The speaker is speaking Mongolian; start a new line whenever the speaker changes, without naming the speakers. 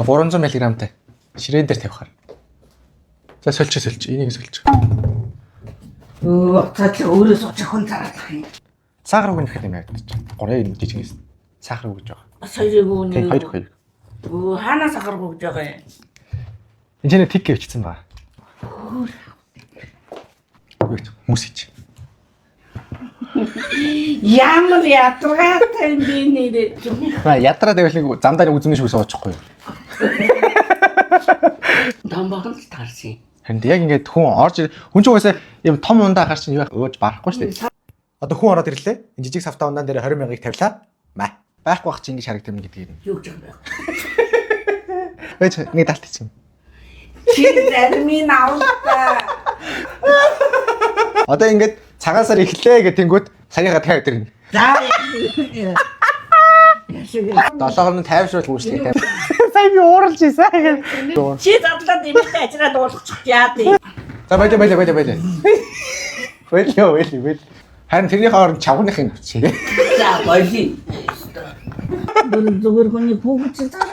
300 мг-тай. Ширээн дээр тавихаар. За сольч сольч. Энийг сольч.
Өө уцаад л өөрөө суучих хүн зараалах юм.
Сахар үг нэхэд юм ягдчих. Гурыг юм жижигээс. Сахар үг гэж байгаа.
Бас хоёрыг үү
Тийм
нэг.
хоёр хоёр.
Өө хаанаас сахар гүгж байгаа юм?
Энд чинь тик гэвчсэн ба. Юу гэж хүмүүс хийж.
Ямар ядаргаатай юм бэ нэрээ.
Ба ядраа тавил нэг замдаа нэг үзмэн шиг суучихгүй.
Том багт л таарсан.
Харин яг ингээд хүн орж хүн чинь угаасаа юм том ундаа гарч чинь юу ууж барахгүй шүү дээ. Одоо хүн ороод ирлээ. Энэ жижиг савтаа ундаан дээр 20 мянгаыг тавилаа. Маа. Байхгүй бах чи ингэж харагдав юм гэдгийг.
Юу гэж юм бэ?
Ээж нэг далт чинь.
Чи зармын авалтаа.
Одоо ингээд цагаан сар эхлэе гэх тэнгүүт саяга 50 өдөр.
За. Яшиг.
Долоогор нь тайвшруул үүслээ. Сая би ууралж ирсэн.
Чи задлаад эмэгтэй ажраад уулгачих яа тий.
За баялаа баялаа баялаа баялаа. Баялаа баялаа баялаа. Харин тэрний хооронд чавгных юм авчи.
За болий. Бүр зүгээр хүний хүүхэд чи зар.